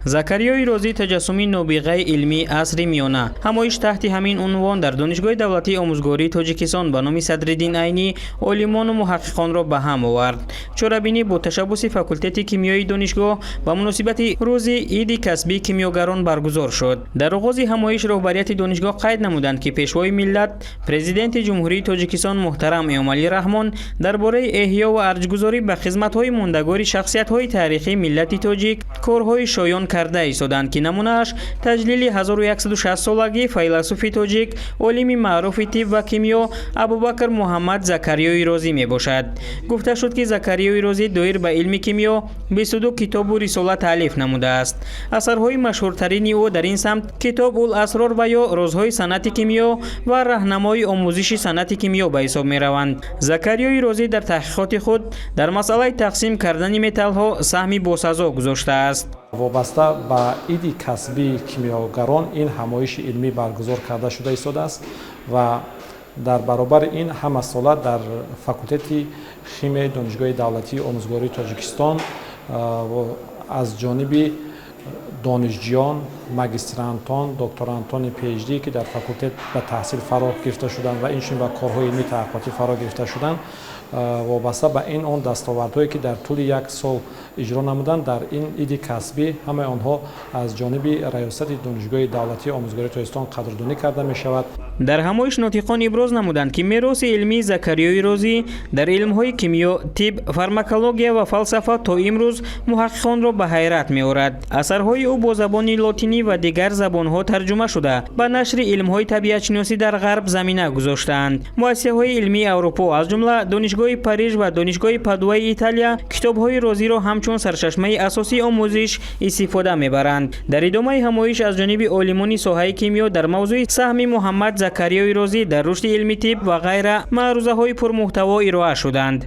Закариёи Розӣ: таҷассуми нобиғаи илмии асри миёна. Ҳамоиш таҳти ҳамин унвон дар Донишгоҳи давлатии омӯзгории Тоҷикистон ба номи Садриддин Айнӣ олимону муҳаққиқонро ба ҳам овард. Чорабинӣ бо ташаббуси факултети кимиёи донишгоҳ ба муносибати рӯзи иди касбии кимиёгарон баргузор шуд. Дар оғози ҳамоиш роҳбарияти донишгоҳ қайд намуданд, ки Пешвои миллат, Президенти Ҷумҳурии Тоҷикистон муҳтарам Эмомалӣ Раҳмон дар бораи эҳё ва арҷгузорӣ ба хизматҳои мондагори шахсиятҳои таърихии миллати тоҷик корҳои шоён карда истоданд, ки намунааш таҷлили 1160-солагии файласуфи тоҷик, олими маъруфи тиб ва кимиё Абубакр Муҳаммад Закариёи Розӣ мебошад. Гуфта шуд, ки Закариёи Розӣ доир ба илми кимиё 22 китобу рисола таълиф намудааст. Асарҳои машҳуртарини ӯ дар ин самт Китоб ул асрор ва ё Розҳои санъати кимиё ва Раҳнамои омӯзиши санъати кимиё ба ҳисоб мераванд. Закариёи Розӣ дар таҳқиқоти худ дар масъалаи тақсим кардани металлҳо саҳми босазо гузоштааст. Вобаста ба иди касбии кимиёгарон ин ҳамоиши илмӣ баргузор карда шуда истодааст ва дар баробари ин ҳамасола дар факултети химияи Донишгоҳи давлатии омӯзгории Тоҷикистон аз ҷониби донишҷӯён, магистрантон, докторантони PhD, ки дар факултет ба таҳсил фаро гирифта шуданд ва инчунин ба корҳои илмӣ таҳқиқотӣ фаро гирифта шуданд, вобаста ба ин он дастовардҳое, ки дар тӯли як сол иҷро намуданд, дар ин иди касбӣ ҳамаи онҳо аз ҷониби раёсати Донишгоҳи давлатии омӯзгории Тоҷикистон қадрдонӣ карда мешавад. Дар ҳамоиш нотиқон иброз намуданд, ки мероси илмии Закариёи Розӣ дар илмҳои кимиё, тиб, фармакология ва фалсафа то имрӯз муҳаққиқонро ба ҳайрат меорад. Асарҳои ӯ бо забони лотинӣ ва дигар забонҳо тарҷума шуда, ба нашри илмҳои табиатшиносӣ дар Ғарб замина гузоштаанд. Муассисаҳои илмии Аврупо, аз ҷумла Донишгоҳи Париж ва Донишгоҳи Падуаи Италия, китобҳои Розиро ҳамчун сарчашмаи асосии омӯзиш истифода мебаранд. Дар идомаи ҳамоиш аз ҷониби олимони соҳаи кимиё дар мавзӯи саҳми Муҳаммад Закариёи Розӣ дар рушди илми тиб ва ғайра маърузаҳои пурмуҳтаво ироа шуданд.